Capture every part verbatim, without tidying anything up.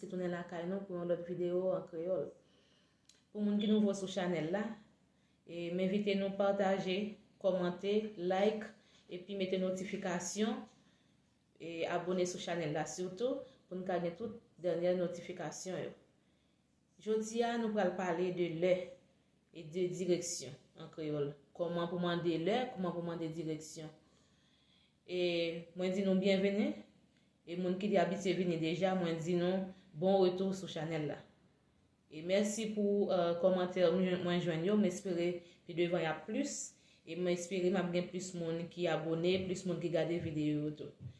Ki tounen lakay nou pou yon lòt videyo an kreyòl. Pou moun ki nouvo sou chanèl la, e m envite nou pataje, kòmante, like, epi mete notifikasyon, e abone sou chanèl la sitou, pou n ka gen tout dènyè notifikasyon yo. Jodi a, nou pral pale de lè e de direksyon an kreyòl. Kòman pou mande lè, kòman pou mande direksyon. E mwen di nou byenveni. E moun ki te abitye vini deja, mwen di nou bon retou sou chanèl la. E mèsi pou, eh, kòmantè mwen, mwen jwenn yo. M espere pi devan y ap plis. E m espere m ap gen plis moun ki abone, plis moun ki gade videyo yo tou.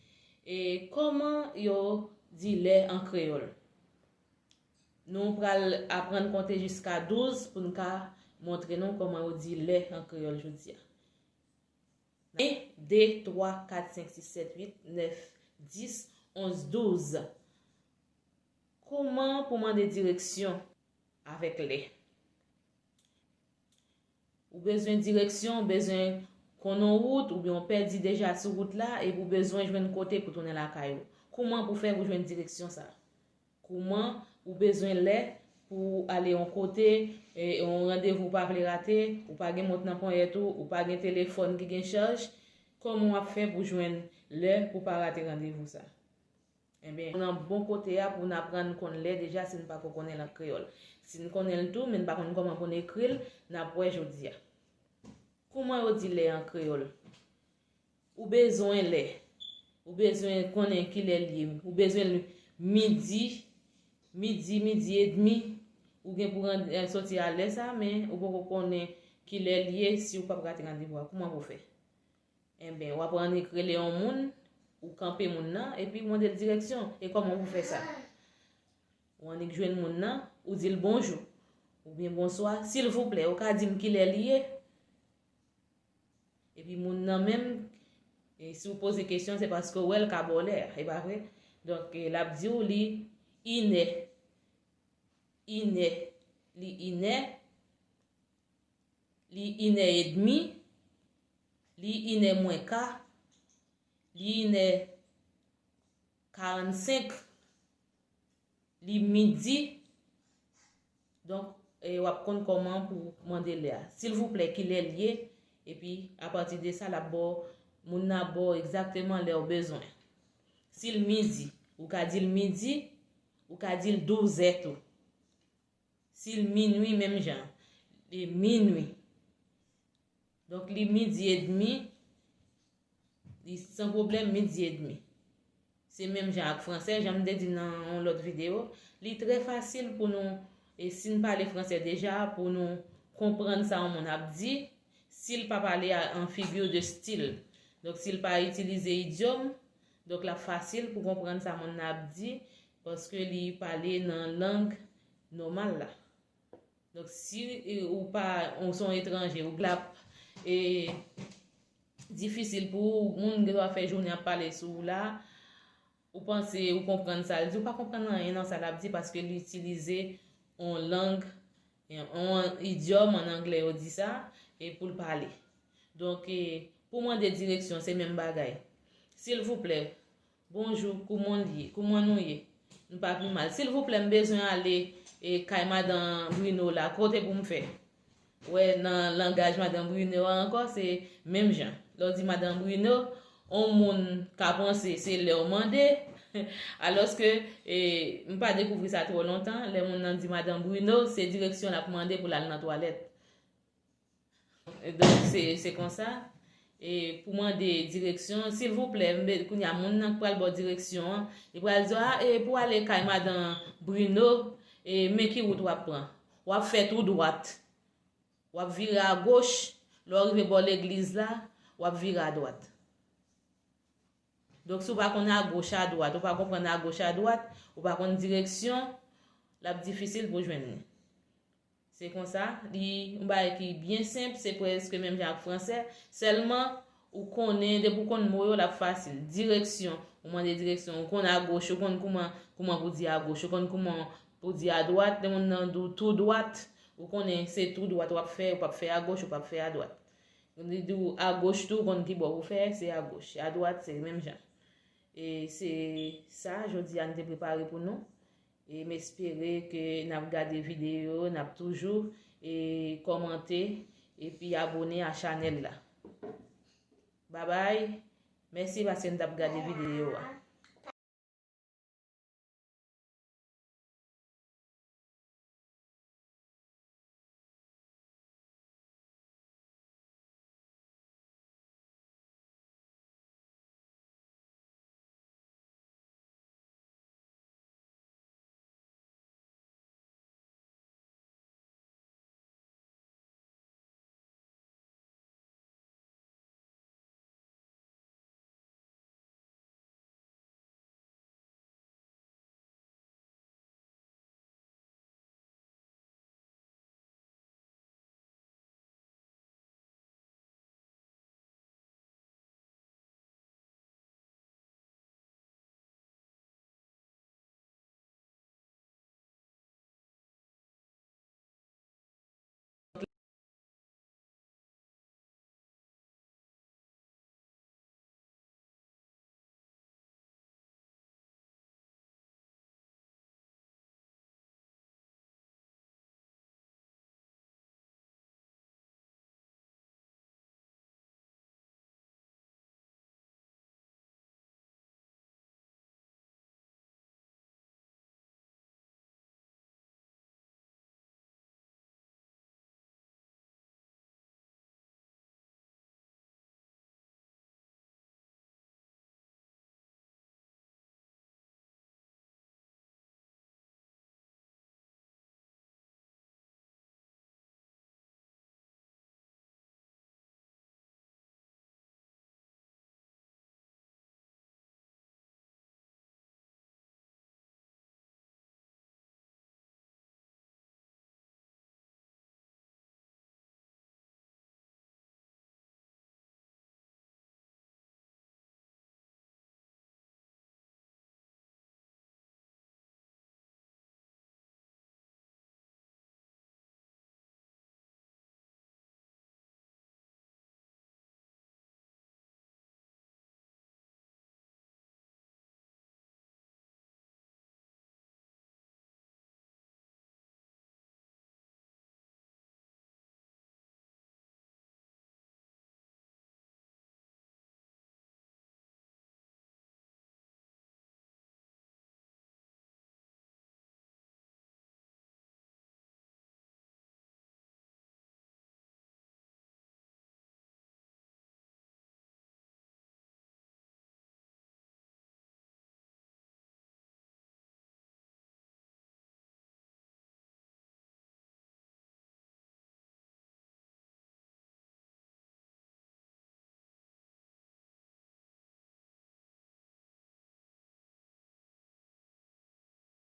E kòman yo di lè an kreyòl? Nou pral aprann konte jiska douz pou n ka montre nou kòman yo di lè an kreyòl jodi a. En, de, twa, kat, senk, sis, sèt, uit, nèf, dis, onz, douz. Kòman pou mande direksyon avèk lè? Ou bezwen direksyon, ou bezwen konn yon wout, oubyen w pèdi deja sou wout la, epi w bezwen jwenn kote pou tounen lakay ou. Kòman pou fè pou jwenn direksyon sa? Kòman ou bezwen lè pou ale yon kote, e, yon randevou w pa vle rate, ou pa gen mont nan ponyèt ou, ou pa gen telefòn ki gen chaj, kòman w ap fè pou jwenn lè pou w pa rate randevou sa? Enben, nan bon kote a pou n aprann konn lè deja si n pa ko konnen lang kreyòl. Si n konnen l tou, men n pa konn kòman pou n ekri l, n ap wè jodi a. Kòman yo di lè an kreyòl? Ou bezwen lè. Ou bezwen konnen kilè l ye. Ou bezwen l midi, midi, midi edmi. Ou gen pou rann-, eh, soti a lè sa, men ou poko konnen kilè l ye si w p ap rate randevou a. Kòman pou fè? Enben, w ap annik rele yon moun, ou kanpe moun nan, epi w mande l direksyon. E kòman pou fè sa? Ou annik jwenn moun nan, ou di l bonjou, oubyen bonswa, silvouplè, ou ka di m kilè l ye? Epi moun nan menm, e si w poze kesyon, se paske w wè l ka ba w lè a, e pa vre? Donk, e, l ap di w li inè, inè, li inè, li inè edmi, li inè mwen ka, li inè karannsenk, li midi. Donk, e, w ap konn kòman pou mande lè a. Silvouplè, kilè l ye? Epi, apati de sa, l ap ba w, moun nan ap ba w egzakteman lè w bezwen. Si l midi, ou ka di l midi, ou ka di l douz è tou. Si l minwi, menm jan, li minwi. Donk, li midi edmi, li san pwoblèm, midi edmi. Se menm jan ak fransè, jan m te di nan yon lòt videyo, li trè fasil pou nou, e si n pale fransè deja, pou nou konprann sa yon moun ap di, si l pa pale a, en figure de style. Donk, si l pa itilize idyòm, donk, l ap fasil pou konprann sa moun nan ap di, paske li pale nan lang nòmal la. Donk, si, e, ou pa, ou se yon etranje, ou, l ap, e, difisil pou ou, moun gen dwa fè jounen ap pale sou ou la, ou panse ou konprann sa l di, ou pa konprann anyen nan sa l ap di paske li itilize yon lang, yon idyòm, an anglè yo di sa, e pou l pale. Donk, e, pou mande direksyon, se menm bagay. Silvouplè, bonjou, kòman l ye? Kòman nou ye? Nou pa pi mal. Silvouplè, m bezwen ale, e, kay madan Bruno la. Kote pou m fè? Wè, nan langaj madan Bruno a ankò, se menm jan. Lè w di madan Bruno, yon moun ka panse se lè w mande, alòske, e, m pa dekouvri sa twò lontan, lè moun nan di madan Bruno, se direksyon l ap mande pou l al nan twalèt. Donk, se, se konsa. E pou mande direksyon, silvouplè, m be-, kounye a, moun nan k pral ba w direksyon an, li pral di w, a, e pou ale kay madan Bruno, e men ki wout w ap pran. W ap fè tou dwat. W ap vire agoch. Lè w rive bò legliz la, w ap vire adwat. Donk, si w pa konn agoch, adwat, ou pa konprann agoch, adwat, ou pa konn direksyon, l ap difisil pou w jwenn li. Se konsa, li yon bagay ki byen senp, se prèske menm jan ak fransè, sèlman ou konnen, depi w konn mo yo, l ap fasil. Direksyon, ou mande direksyon, ou konn agoch, ou konn kòman, kòman pou di agoch, ou konn kòman pou di adwat, lè moun nan di w tou dwat, ou konnen se tou dwat w ap fè, ou p ap fè agoch, ou p ap fè adwat. Li di w agoch tou, ou konn ki bò pou fè, se agoch. Adwat, se menm jan. E se sa, jodi a, n te prepare pou nou. E m espere ke n ap gade videyo, n ap toujou e kòmante epi abone a chanèl la. Babay, mèsi paske n t ap gade videyo a.